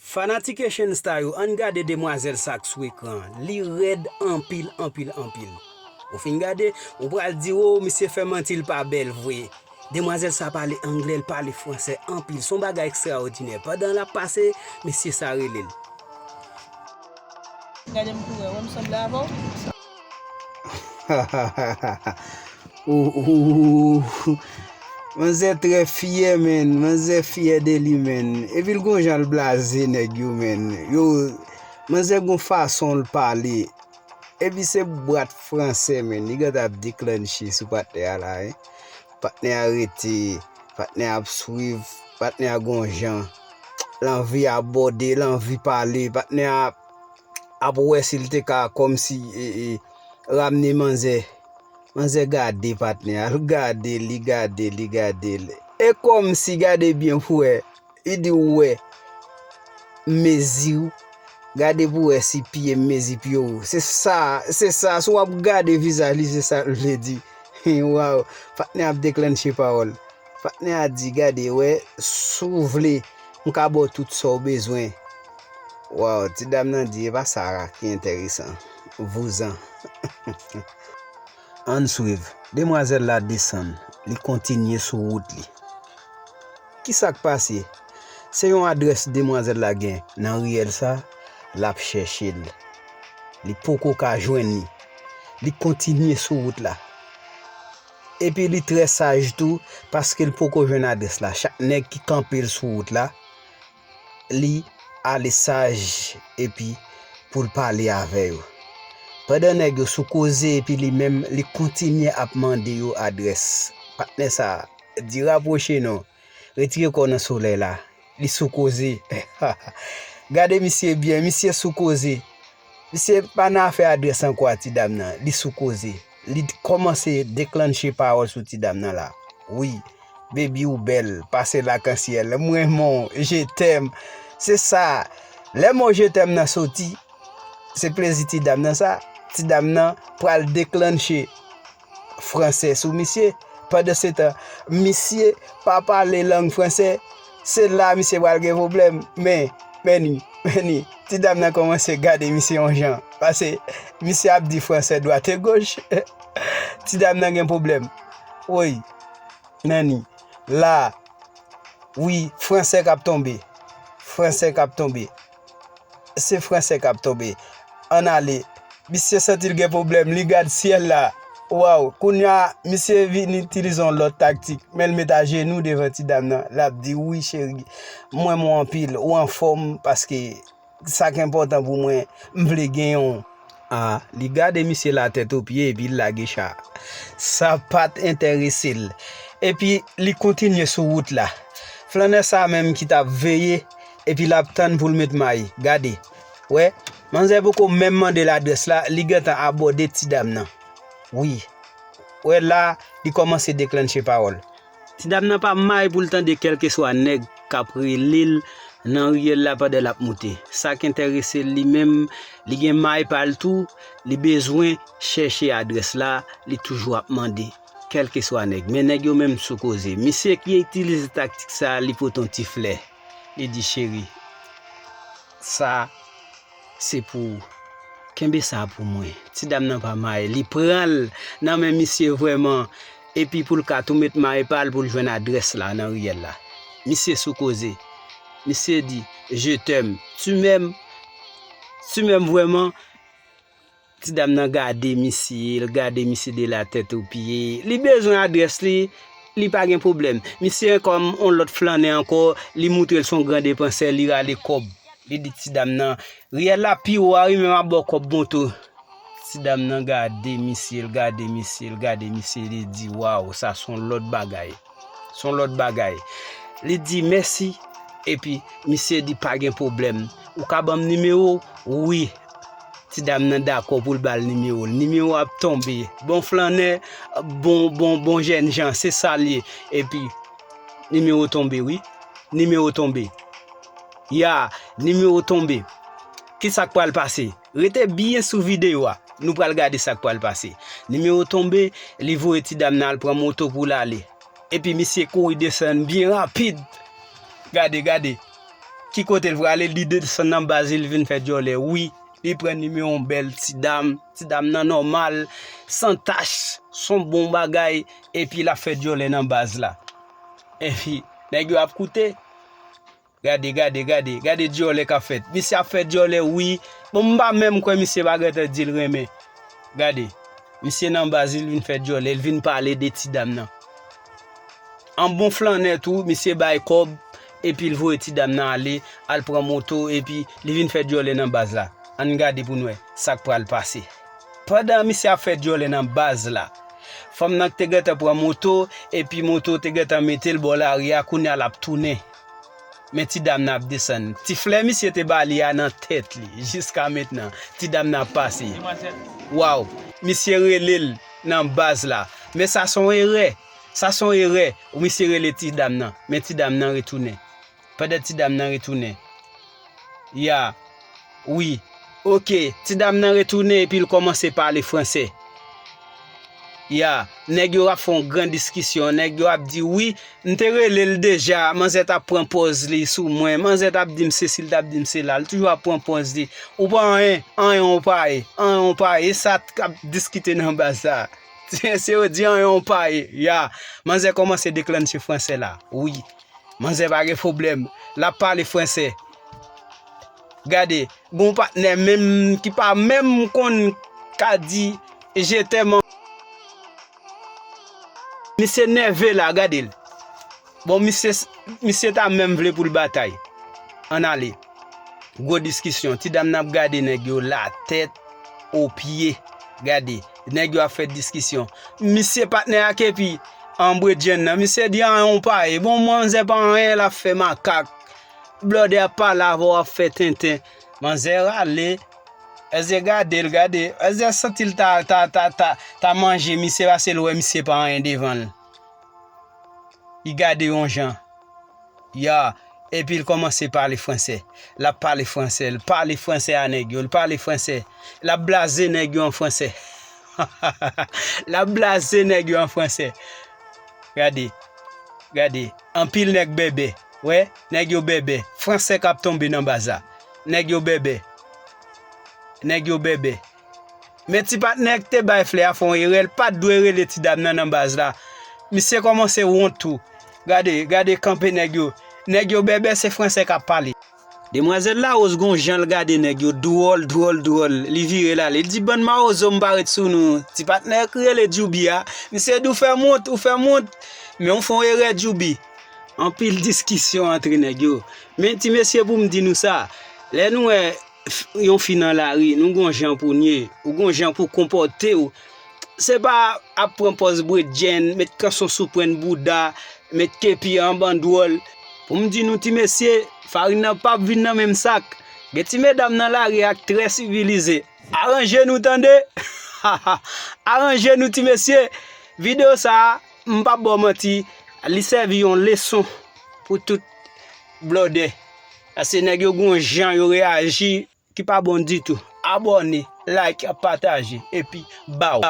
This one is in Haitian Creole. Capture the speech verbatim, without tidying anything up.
Fanatik Echange Star yo, ann gade demwazèl sa k sou ekran an. Li rèd anpil, anpil, anpil. Ou fin gade, ou pral di, "O, misye fè manti, l pa bèl vre." Demwazèl sa pale anglè, l pale fransè anpil. Se yon bagay ekstraòdinè. Pandan l ap pase, mesye sa rele l. Gade m pou wè, wè m sanble avè w? Ou, ou, ou, ou. Manzè trè fyè, menn. Manzè fyè de li, menn. Epi l gon jan l blaze nèg yo, menn. Yo, manzè gon fason l pale. Epi se bwat fransè, menn. Li gentan ap deklanche sou patnè a la, en. Patnè a rete, patnè a ap swiv, patnè a gon jan. L anvi abòde, l anvi pale, patnè a ap wè si l te ka kòmsi, e, e, ramne manzè. Manzè gade patnè a, l gade, li gade, li gade l. E kòmsi, gade byen pou wè, li di, "Ou wè m mezi w, gade pou wè si pye m mezi pye w." Se sa, se sa, si w ap gade vizaj li, se sa l vle di. Waw, patnè a ap deklanche pawòl. Patnè a di, "Gade, wè, si w vle, m ka ba w tout sa w bezwen." Waw, ti dam nan di, "E pa sa ki enteresan. Vouzan." Ann swiv. Demwazèl la desann, li kontinye sou wout li. Kisa k pase? Se yon adrès demwazèl la gen nan riyèl sa, l ap chèche l. Li poko ka jwenn li. Li kontinye sou wout la. Epi li trè saj tou, paske l poko jwenn adrès la. Chak nèg ki kanpe l sou wout la, li ale saj epi pou l pale avè yo. Pandan nèg yo sou koze epi li menm, li kontinye ap mande yo adrès. Patnè sa di, "Rapwoche non, retire kò w nan solèy la." Li sou koze. Gade misye byen, misye sou koze. Misye pa nan afè adrès ankò a ti dam nan. Li sou koze. Li kòmanse deklanche pawòl sou ti dam nan la. Wi, baby ou bèl, pase lakansyèl. M renmen w, je t'aime. Se sa. Lè mo je t'aime nan soti, se plezi ti dam nan sa. Ti dam nan pral deklanche fransè sou misye. Pandansetan, misye pa pale lang fransè. Se la misye pral gen pwoblèm. Men, men ni, men ni. Ti dam nan kòmanse gade misye yon jan. Paske misye ap di fransè dwat e goch. Ti dam nan gen pwoblèm. Woy, men ni. La, wi, fransè k ap tonbe. Fransè k ap tonbe. Se fransè k ap tonbe. Ann ale. Misye santi l gen pwoblèm, li gad syèl la. Waw, kounye a, misye vin itilize yon lòt taktik. Men l met ajenou devan ti dam nan. L ap di, "Wi, cheri, m renmen w anpil. Ou anfòm, paske sa k enpòtan pou mwen, m vle genyen w." A, li gade misye la tèt o pye epi l lage cha. Sa pa t enterese l. Epi li kontinye sou wout la. Flannè sa menm ki t ap veye, epi l ap tann pou l met may. Gade. Wè, manzè poko menm mande l adrès la, li gentan abòde ti dam nan. Wi. Wè la, li kòmanse deklanche pawòl. Ti dam nan pa may pou l tande kèlkeswa nèg k ap rele l nan riyèl la pandan l ap moute. Sa k enterese l li menm, li gen may pa l tou, li bezwen chèche adrès la, li toujou ap mande kèlkeswa nèg. Men nèg yo menm sou koze. Misye ki itilize taktik sa, li pote yon ti flè. Li di, "Cheri, sa se pou ou. Kenbe sa pou mwen." Ti dam nan pa may. Li pran l nan men misye vrèman. Epi pou l ka tou met may pa l pou l jwenn adrès la nan riyèl la. Misye sou koze. Misye di, "Je t'aime. Tu m'aimes? Tu m'aimes vraiment?" Ti dam nan gade misye, l gade misye de la tèt o pye. Li bezwen adrès li, li pa gen pwoblèm. Misye kòm yon lòt flannè ankò, li moutre l se yon gran depansè, li rale kòb. Li di ti dam nan, "Riyèl la pi wo a wi, men m ap ba w kòb bonto." Ti dam nan gade misye, l gade misye, l gade misye, li di, "Waw, sa se yon lòt bagay." Se yon lòt bagay. Li di, "Mèsi." Epi, misye di, "Pa gen pwoblèm. Ou ka ban m nimewo w?" Wi. Ti dam nan dakò pou l ba l nimewo l. Nimewo ap tonbe. Bon flannè, bon, bon, bon jènjan, se sa l ye. Epi, nimewo tonbe, wi. Nimewo tonbe. Ya, nimewo tonbe. Ki sa k pral pase? Rete byen sou videyo a. Nou pral gade sa k pral pase. Nimewo tonbe, li voye ti dam nan al pran moto pou l ale. Epi misye kouri desann byen rapid. Gade, gade. Ki kote l prale? Li desann nan baz li, li vin fè dyòlè. Wi, li pran nimewo yon bèl ti dam. Ti dam nan nòmal, san tach, s on bon bagay, epi l ap fè dyòlè nan baz la. Epi, nèg yo ap koute. Gade, gade, gade, gade dyòlè k ap fèt. Misye ap fè dyòlè, wi. Bon, m pa menm kwè misye pa gentan di l renmen. Gade, misye nan baz li, l vin fè dyòlè, l vin pale de ti dam nan. An bon flannè tou, misye bay kòb, epi l voye ti dam nan ale, al pran moto, epi li vin fè dyòlè nan baz la. Ann gade pou n wè sa k pral pase. Pandan misye ap fè dyòlè nan baz la, fanm nan te gentan pran moto, epi moto te gentan mete l bò lari a, kounye a l ap tounen. Men ti dam nan ap desann. Ti flè misye te ba li a nan tèt li. Jiska mentnan, ti dam nan ap pase. Waw, misye rele l nan baz la. Men sa s on erè. Sa s on erè. Misye rele ti dam nan. Men ti dam nan retounen. Pandan ti dam nan retounen. Ya. Wi. Oke. Ti dam nan retounen epi l kòmanse pale fransè. Ya. Nèg yo ap fè yon gran diskisyon. Nèg yo ap di, wi, m te rele l deja. Manzè t ap pran pòz li sou mwen. Manzè t ap di m sesi, l t ap di m sela. L toujou ap pran pòz li. Ou pa anyen, anyen ou pa ye. Anyen ou pa ye. E sa k ap diskite nan baz la. Se yo di anyen ou pa ye. Ya. Manzè kòmanse deklanche fransè la. Wi. Manzè pa gen pwoblèm. L ap pale fransè. Gade, gon patnè menm ki pa menm konn ka di je t'aime. Misye nève la, gade l. Bon, misye, misye ta menm vle pou l batay. Ann ale. Gwo diskisyon. Ti dam nan ap gade nèg yo latèt o pye. Gade, nèg yo ap fè diskisyon. Misye patnè a Kepi, anbre djenn nan. Misye di anyen ou pa ye. Bon, manzè pa anyen, l ap fè makak. Blòdè ap pale avè w, ap fè tenten. Manzè rale. Èzè gade l, gade. Èzè santi l ta, ta, ta, ta, ta manje misye, pase l wè misye pa anyen devan l. Li gade yon jan. Ya, epi l kòmanse pale fransè. L ap pale fransè, l pale fransè a nèg yo, l pale fransè. L ap blaze nèg yo an fransè. L ap blaze nèg yo an fransè. Gade, gade, anpil nèg bèbè. Wè, nèg yo bèbè. Fransè k ap tonbe nan baz la. Nèg yo bèbè. Nèg yo bèbè. Men ti patnè k te bay flè a fè yon erè, l pa t dwe rele ti dam nan nan baz la. Misye kòmanse wont tou. Gade, gade kanpe nèg yo. Nèg yo bèbè, se fransè k ap pale. Demwazèl Larose gon jan l gade nèg yo dwòl, dwòl, dwòl. Li vire l ale. Li di, "Bann mawozo, m pa ret sou nou." Ti patnè k rele Djoubi a. Misye di, "Ou fè m wont, ou fè m wont." Men ou fè yon erè, Djoubi. Anpil diskisyon antre nèg yo. Men ti mesye, pou m di nou sa, lè nou wè f-, yon fi nan lari, nou gon jan pou n ye, ou gon jan pou konpòte w. Se pa ap pran pòz bredjenn, met kanson sou pwent bouda, met kepi an bandwòl. Pou m di nou ti mesye, farin nan p ap vin nan menm sak. Gen ti medam nan lari a k trè sivilize. Aranje nou tande. Aranje nou ti mesye. Videyo sa a, m p ap ba w manti, li sèvi yon leson pou tout blòdè. Paske nèg yo gon jan yo reyaji ki pa bon ditou. Abòne, like, pataje, epi baw.